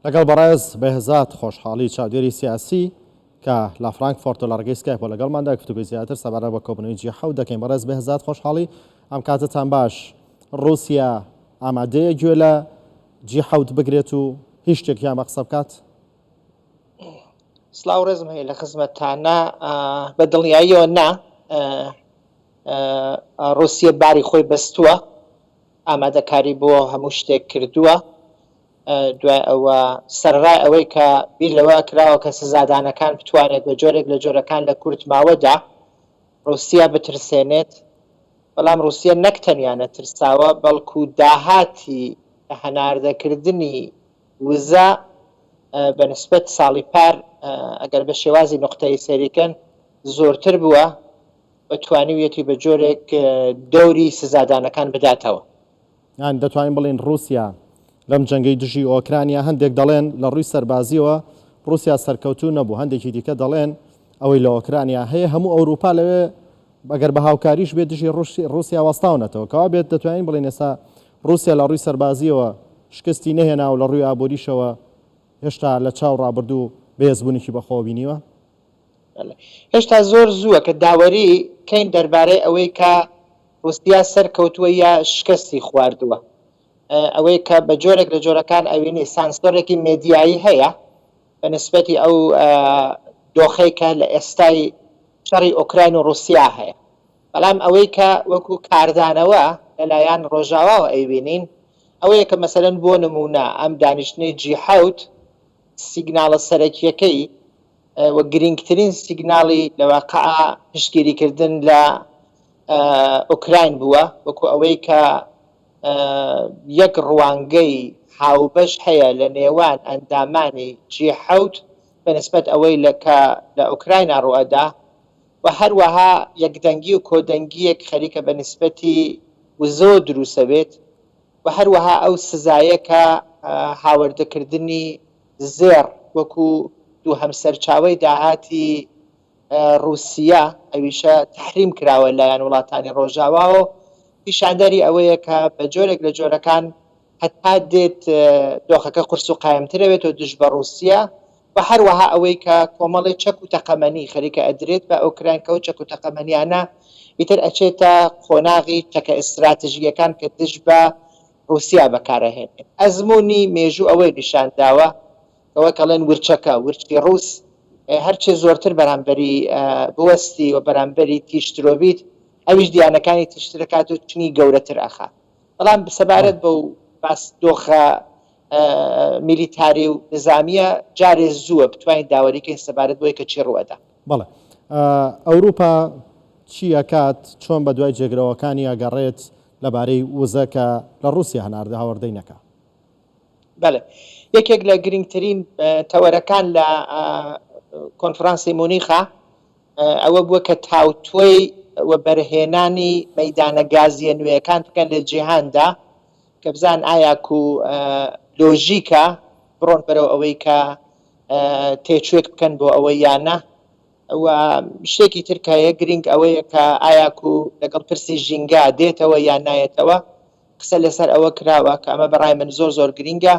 لەگەڵ بەڕێز بێهزاد خۆشحاڵی چاودێری سیاسی کە لە فرانکفۆرت و لە ڕێگەی سکایپەوە لەگەڵماندا گفتوگۆی زیاتر سەبارەت بە کۆبوونەوەی جی حەوت دەکەین. بەڕێز بێهزاد خۆشحاڵی ئەم کاتەتان باش. ڕووسیا ئامادەیە گوێ لە جی حەوت بگرێت و هیچ شتێکیان بە قسە بکات؟ سڵاو ڕێزم هەیە لە خزمەتتانە بە دڵنیاییەوە نا ڕووسیە باری خۆی بەستووە ئامادەکاری بۆ هەموو شتێک کردووە دوای ئەوە سەرەڕای ئەوەی کە بیر لەوە کراوە کە سزادانەکان بتوانێت بە جۆرێک لە جۆرەکان لە کورت ماوەدا ڕووسیا بترسێنێت، بەڵام ڕووسیە نەک تەنیا نەترساوە، بەڵکو داهاتی هەناردەکردنی وزە بە نسبەت ساڵی پار ئەگەر بە شێوازی نوقتەیی سەیری کەن زۆرتر بووە و توانیویەتی بە جۆرێک دەوری سزادانەکان بداتەوە. یان دەتوانین بڵێین ڕووسیا لەم جەنگەی دژی ئۆکرانیا هەندێک دەڵێن لە ڕووی سەربازیەوە ڕووسیا سەرکەوتوو نەبوو، هەندێکی دیکە دەڵێن ئەوەی لە ئۆکرانیا هەیە هەموو ئەوروپا لەوێ ئەگەر بە هاوکاریش بێت دژی ڕووسیا وەستاونەتەوە. کەوا بێت دەتوانین بڵێین ئێستا ڕووسیا لە ڕووی سەربازیەوە شکستی نەهێنا و لە ڕووی ئابووریشەوە هێشتا لە چاو ڕابردوو بەهێزبوونێکی بەخۆوە بینیوە؟ هێشتا زۆر زووە کە داوەری کەین دەربارەی ئەوەی کە ڕوسیا سەرکەوتووە یا شکستی خواردووە. ئەوەی کە بە جۆرێک لە جۆرەکان ئەوینی سانسۆرێکی مێدیایی هەیە بە نسبەتی ئەو دۆخەی کە لە ئێستای شەڕی ئۆکراین و ڕوسیا هەیە. بەڵام ئەوەی کە وەکو کاردانەوە لەلایەن ڕۆژاواوە ئەیبینین ئەوەیە کە مەسەلەن بۆ نموونە ئەم دانیشتنەی جی حەوت سیگناڵە سەرەکییەکەی و گرینگترین سیگناڵی لە واقع پشتگیریکردن لە ئۆکراین بووە، وەکو ئەوەی کە یەک ڕوانگەی هاوبەش هەیە لە نێوان ئەندامانی جی حەوت بە نسبەت ئەوەی لە کە لە ئۆکراینا ڕوئەدا و هەروەها یەکدەنگی و کۆدەنگییەک خەریکە بە نسبەتی وزەوە دروسەبێت و هەروەها ئەو سزایە کە هاوردەکردنی زێڕ وەکو دووهەم سەرچاوەی داهاتی ڕووسیە ئەویشە تەحریم کراوە لایەن وڵاتانی ڕۆژاواوە پیشاندەری ئەوەیە کە بە جۆرێک لە جۆرەکان هەتا دێت دۆخەکە قورس و قایمتر ئەبێتەوە دژ بە ڕووسیە و هەروەها ئەوەی کە کۆمەڵێ چەک و تەقەمەنی خەریکە ئەدرێت بە ئۆکراین کە ئەو چەک و تەقەمەنیانە ئیتر ئەچێتە قۆناغی چەکە ئیستراتژییەکان کە دژ بە ڕووسیا بەکارئەهێنێت. ئەزموونی مێژوو ئەوەی نیشان داوە کە وەک ئەڵێن ورچەکە، ورچی ڕووس، هەرچێ زۆرتر بەرامبەری بوەستی و بەرامبەری تیژترۆ بیت، ئەویش دیانەکانی تیژتر ئەکات و چنگی گەورەتر ئەخات. بەڵام سەبارەت بەو باس دۆخە میلیتاری و نزامییە جارێ زووە بتوانین داوەری کەین سەبارەت بەوەی کە چی ڕووئەدا. بەڵێ. ئەوروپا چی ئەکات، چۆن بەدوای جێگرەوەکانی ئەگەڕێت لەبارەی وزە کە لە ڕووسیا هەناردە هاوردەی نەکا؟ بەڵێ. یەکێک لە گرینگترین تەوەرەکان لە کۆنفرانسی مونیخا ئەوە بووە کە تاوتوێی وەبەرهێنانی مەیدانە گازییە نوێیەکان بکەن لە جیهاندا کە بزان ئایا کو لۆژیکە بڕۆن بەرەو ئەوەی کە تێچووێک بکەن بۆ ئەوەی یان نا و شتێکی تر کە هەیە گرینگ ئەوەیە کە ئایا کو لەگەڵ پرسی ژینگە دێتەوە یان نایەتەوە قسە لەسەر ئەوە کراوە کە ئەمە بەڕای من زۆر زۆر گرینگە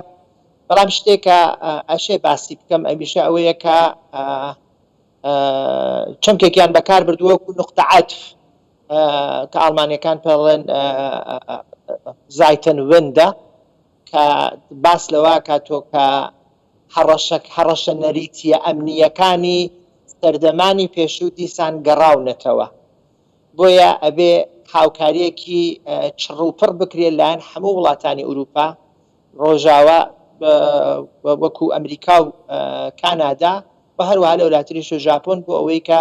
بەڵام شتێکە ئەشێ باسی بکەم ئەویشە ئەوەیە کە چەمکێکیان بەکار بردووە وەکو نقطە عەتف کە ئاڵمانیەکان پێڵێن زایتن وندە کە باس لەوە کاتۆ کە هەڕەشە هەڕەشە نەریتیە ئەمنییەکانی سەردەمانی پێشوو دیسان گەڕاونەتەوە بۆیە ئەبێ هاوکاریەکی چڕوپڕ بکرێت لایەن هەموو وڵاتانی ئوروپا ڕۆژاوا وەکو ئەمریکا و کانادا و هەروەها لەولاتریش و ژاپۆن بۆ ئەوەی کە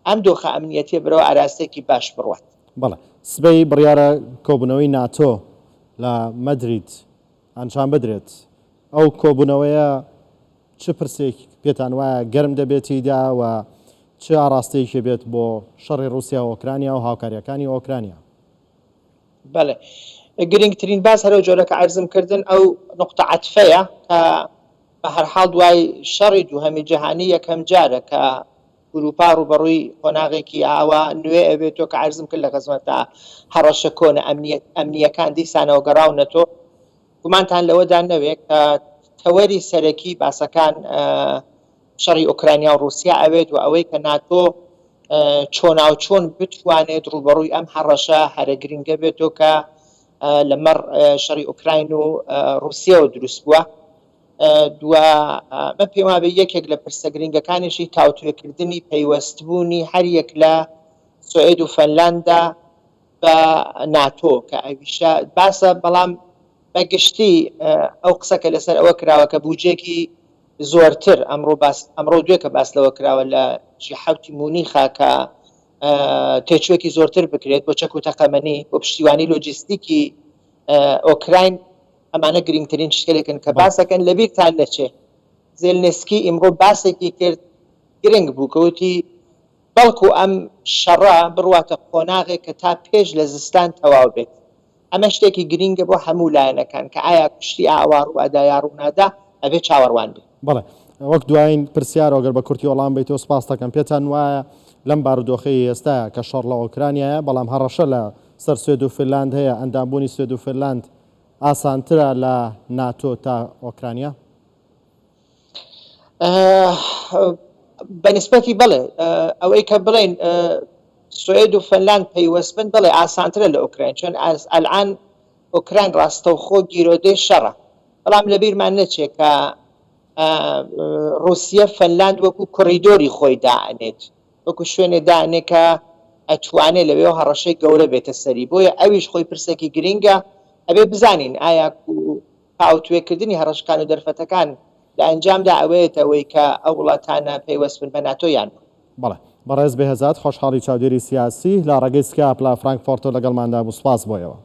ئەم دۆخە ئەمنیەتیە بەرەو ئاراستەیەکی باش بڕوات. بەڵێ سبەی بڕیارە کۆبوونەوەی ناتۆ لە مەدرید ئەنجام بدرێت، ئەو کۆبوونەوەیە چ پرسێک پێتان وایە گەرم دەبێت تێیدا و چ ئاڕاستەیەکی بێت بۆ شەڕی ڕووسیا و ئۆکرانیا و هاوکارییەکانی ئۆکرانیا؟ بەڵێ گرنگترین باس هەرەو جۆرە کە عەرزم کردن ئەو نوقتە عەتفەیە کە بە هەرحاڵ دوای شەڕی دووهەمی جیهانی یەکەم جارە کە ئورووپا ڕووبەڕووی قۆناغێکی ئاوا نوێ ئەبێتەوە کە عەرزم کرد لە خزمەتە هەڕەشە کۆنە ئەمنییەکان دیسانەوە گەڕاونەتەوە. گومانتان لەوەدا نەوێ کە تەوەری سەرەکی باسەکان شەڕی ئۆکرانیا و ڕووسیا ئەوێت و ئەوەی کە ناتۆ چۆناوچۆن بتوانێت ڕووبەڕووی ئەم هەڕەشە هەرە گرنگە بێتەوە کە لەمەڕ شەڕی ئۆکراین و ڕووسیەوە دروست بووە. دوا من پێم وابێ یەکێک لە پرسە گرنگەکانیشی تاوتوێکردنی پەیوەستبوونی هەریەک لە سوئێد و فەنلاندا بە ناتۆ کە ئەویشە باسە بەڵام بە گشتی ئەو قسە کە لەسەر ئەوە کراوە کە بودجەیەکی زۆرتر ئەمڕۆ باس ئەمڕۆ دوێ کە باس لەوە کراوە لە جی حەوتی مونیخا کە تێچووێکی زۆرتر بکرێت بۆ چەک و تەقەمەنی بۆ پشتیوانی لۆجیستیکی ئۆکراین ئەمانە گرنگترین شتگەلێکن کە باسەکەن لەبیرتان نەچێ زێلنسکی ئیمڕۆ باسێکی کرد گرنگ بوو کە وتی بەڵکو ئەم شەڕە بڕواتە قۆناغێک کە تا پێش لە زستان تەواو بێت. ئەمە شتێکی گرینگە بۆ هەموو لایەنەکان کە ئایا کوشتی ئاوا ڕووئەدا یا ڕوونادا ئەبێ چاوەڕوان بین. بەڵێ. وەک دوایین پرسیار و گەر بە کورتی وەڵام بەیتەوە سپاست دەکەم. پێتان وایە لەم بارودۆخەی ئێستایا کە شەڕ لە ئۆکرانیایە بەڵام هەڕەشە لە سەر سوێد و فنلاند هەیە، ئەندامبوونی سوێد و فنلاند ئاسانترە لە ناتۆ تا ئۆکرانیا؟ بە نسبەتی بەڵێ ئەوەی کە بڵێن سوئێد و فنلاند پەیوەست بن بڵێ ئاسانترە لە ئۆکراین چون ئەلان ئۆکراین ڕاستەوخۆ گیرۆدەی شەڕە بەڵام لەبیرمان نەچێت کە ڕوسیە فنلاند وەکو کوڕیدۆری خۆی دائەنێت وەکو شوێنێ دائەنێ کە ئەتوانێ لەوێ هەڕەشەی گەورە بێتە سەری بۆیە ئەویش خۆی پرسێکی گرینگە ئەبێ بزانین ئایا تاوتوێکردنی هەڕەشەکان و دەرفەتەکان لە ئەنجامدا ئەوەیەتە ئەوەی کە ئەو وڵاتانە پەیوەست بن بە ناتۆ یان نا. بەڵێ. بەڕێز بێهزاد خۆشحاڵی چاودێری سیاسی لە ڕێگەی سکاپ لە فرانکفۆرتەوە لەگەڵماندا بوو سوپاس بۆ ئێوە.